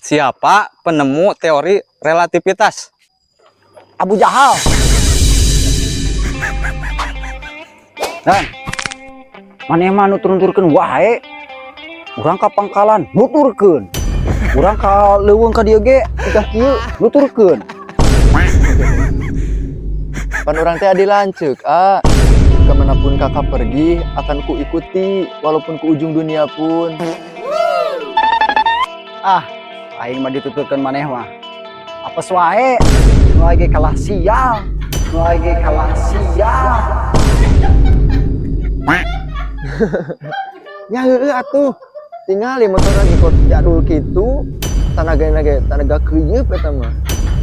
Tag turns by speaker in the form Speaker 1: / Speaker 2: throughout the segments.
Speaker 1: Siapa penemu teori relativitas?
Speaker 2: Abu Jahal. Dan maneh mah nutur-nuturkeun wae. Urang ka pangkalan nuturkeun. Urang ka leuweung ka dieu ge udah kieu nuturkeun.
Speaker 3: Pan urang teh adi lanceuk, ah. Kemanapun kakak pergi akan ku ikuti walaupun ke ujung dunia pun.
Speaker 2: Ah, aing mah dituturkeun maneh mah. Apes wae. Nu ge kalah sial. Nu ge kalah sial.
Speaker 3: Ya heueuh atuh. Tingali motor lagi kok jadul kitu. Tanagana ge tanaga keuyeup eta mah.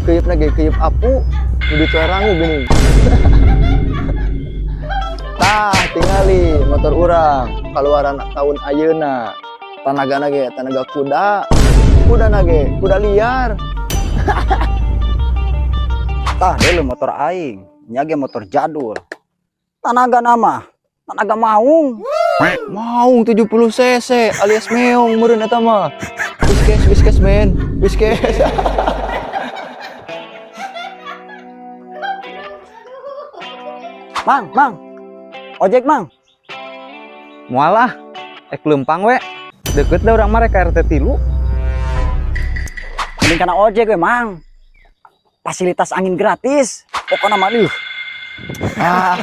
Speaker 3: Keuyeup ge keuyeup apu nu dicorangu geuning. Tah, tingali motor urang kaluaran tahun ayeuna. Tanagana ge tanaga kuda. Kuda ge kuda liar.
Speaker 2: Tah deuleu motor aing, nya ge motor jadul. Tanaga nama, tanaga maung.
Speaker 3: Maung 70 cc alias meong meureun eta mah. Wiskes wiskes men, wiskes.
Speaker 2: Mang, mang. Ojek, mang.
Speaker 1: Moal ah, ek leumpang we. Deket da urang mah rek ka RT 3.
Speaker 2: Mending kana ojek we, mang. Fasilitas angin gratis. Pokokna mah deuh.
Speaker 3: Ah,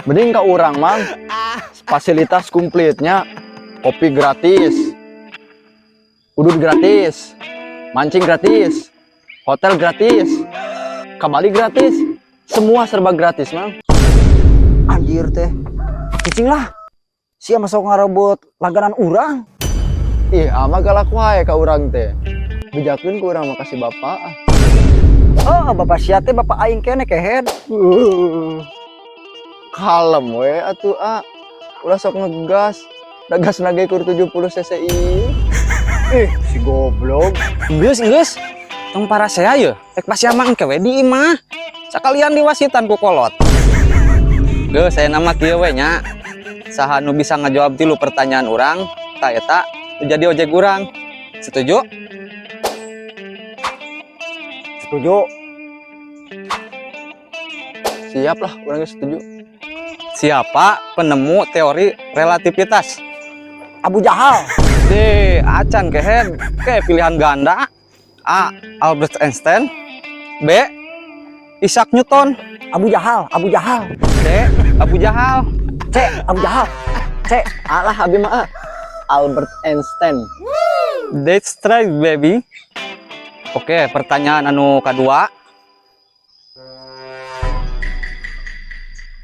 Speaker 3: mending ka urang mang. Fasilitas komplitnya, kopi gratis, udut gratis, mancing gratis, hotel gratis, ke Bali gratis, semua serba gratis mang.
Speaker 2: Anjir teh. Cicing lah. Sia masuk ngarebut langganan urang.
Speaker 3: Ih, ama galak wae ka urang teh. Bejakeun ku urang makasih bapak.
Speaker 2: Oh, bapak sia teh bapak aing kene kehed.
Speaker 3: Kalem we atuh ah. Ulah sok ngegas. Da gas ge kur 70 cc ieu.
Speaker 2: Ih, si goblok.
Speaker 1: Geus geus. Tong parasea ye, rek pasea mah engke we di imah. Sakalian diwasitan ku kolot. Geus saya nama kieu we nya. Saha nu bisa ngajawab 3 pertanyaan urang, tah eta nu jadi ojek urang. Setuju?
Speaker 2: Setuju.
Speaker 3: Siap lah, urang ge setuju.
Speaker 1: Siapa penemu teori relativitas?
Speaker 2: Abu Jahal.
Speaker 1: D. Acan kehed. Ke pilihan ganda. A. Albert Einstein. B. Isaac Newton.
Speaker 2: Abu Jahal, Abu Jahal.
Speaker 1: C. Abu Jahal.
Speaker 2: C. Abu Jahal. C.
Speaker 3: Alah abi mah ah. Albert Einstein.
Speaker 1: That's right baby. Oke, pertanyaan anu kedua.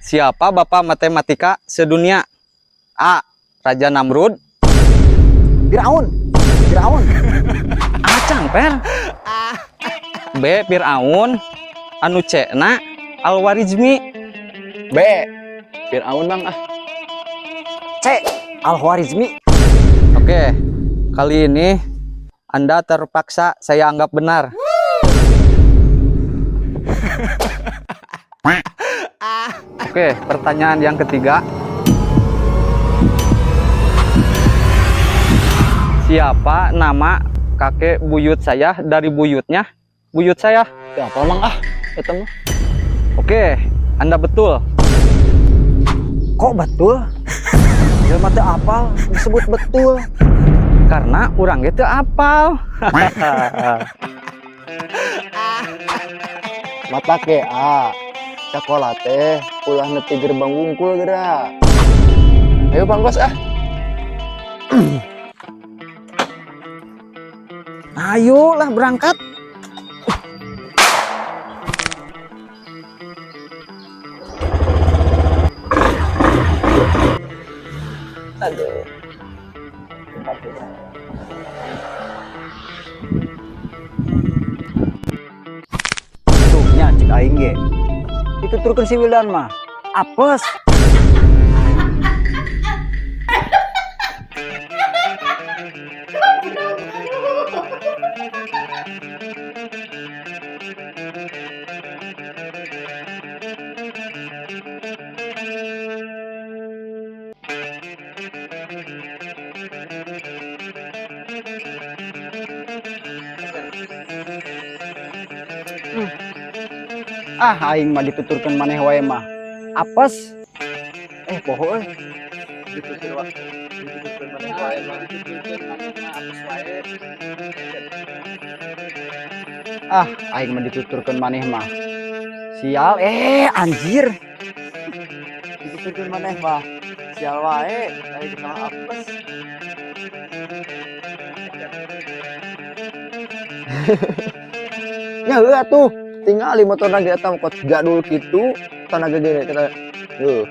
Speaker 1: Siapa bapak matematika sedunia? A. Raja Namrud.
Speaker 2: Firaun. Firaun.
Speaker 1: Acang per. B. Fir'aun. Anu C na Al-Warizmi.
Speaker 3: B. Fir'aun bang ah.
Speaker 2: C. Al-Khwarizmi.
Speaker 1: Oke, kali ini Anda terpaksa saya anggap benar. Oke, pertanyaan yang ketiga. Siapa nama kakek buyut saya dari buyutnya? Buyut saya.
Speaker 3: Ya apa mang ah? Eta mah.
Speaker 1: Oke, Anda betul.
Speaker 2: Kok betul? Jelema teu apal disebut betul.
Speaker 1: Karena urang ge teu apal.
Speaker 3: Mata ke a. Sekolah teh ulah nepi gerbang wungkul geura. Ayo Bang Kos ah.
Speaker 1: Ayolah berangkat.
Speaker 3: Aduh.
Speaker 2: Tuh nya cek aing ge. Dituturkeun si Wildan mah. Apes. Ah, aing mah dituturkeun maneh wae mah. Apes. Eh, poho euy.
Speaker 3: Dituturkeun maneh wae mah.
Speaker 1: Dituturkeun maneh mah apes wae.
Speaker 2: Ah, aing mah dituturkeun maneh mah. Sial, eh anjir.
Speaker 3: Dituturkeun maneh mah. Sial wae, aing mah apes. Ya heuh atuh, tingali motorna ge eta kot jadul kitu, tanaga ge kita heuh.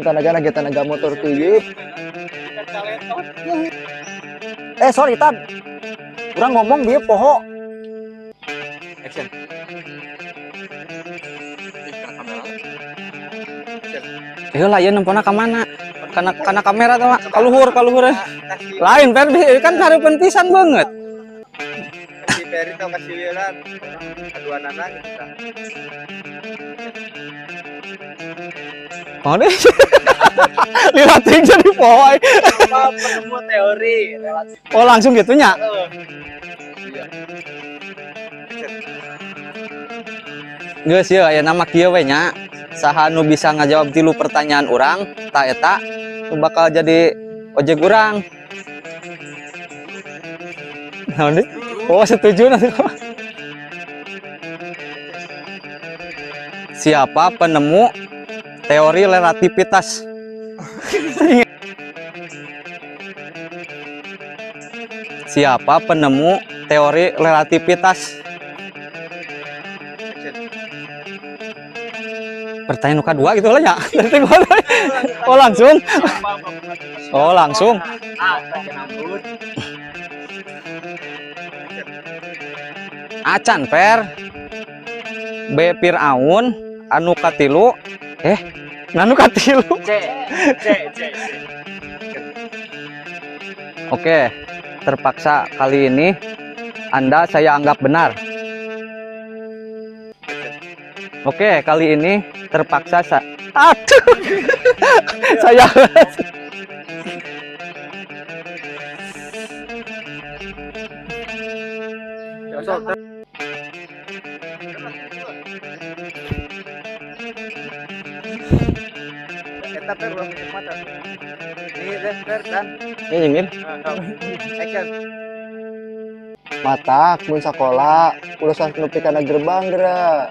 Speaker 3: Tanaga ge tanaga motor keuyeup.
Speaker 2: Eh, sorry Tan. Urang ngomong bieu poho.
Speaker 1: Action. Lah ieu nempona ka mana? Kana kamera teh mah kaluhur kaluhur. Lain per kan hareupeun pisan banget.
Speaker 3: Si Ferry tau kasih Wilan kedua nana gitu tah.
Speaker 1: Oh deh. Lila ting jadi poe.
Speaker 3: Apa penemu teori relasi.
Speaker 1: Oh langsung gitu nya. Geus yeuh aya nama kieu we nya. Saha nu bisa ngajawab 3 pertanyaan urang, ta eta nu bakal jadi ojek urang. Naon deui? Oh setuju nanti. Siapa penemu teori relativitas? Siapa penemu teori relativitas? Pertanyaan nu kadua gitu lah ya. Oh langsung. Oh langsung. Acan per B Fir'aun anu katilu nanu katilu
Speaker 3: C C C.
Speaker 1: Oke, terpaksa kali ini Anda saya anggap benar. Oke, kali ini terpaksa aduh. Saya
Speaker 3: Eta per ulah mata. Ini deh per dan
Speaker 1: ini nyengir.
Speaker 3: Action. Matak mun sakola ulah nepi kana gerbang geura.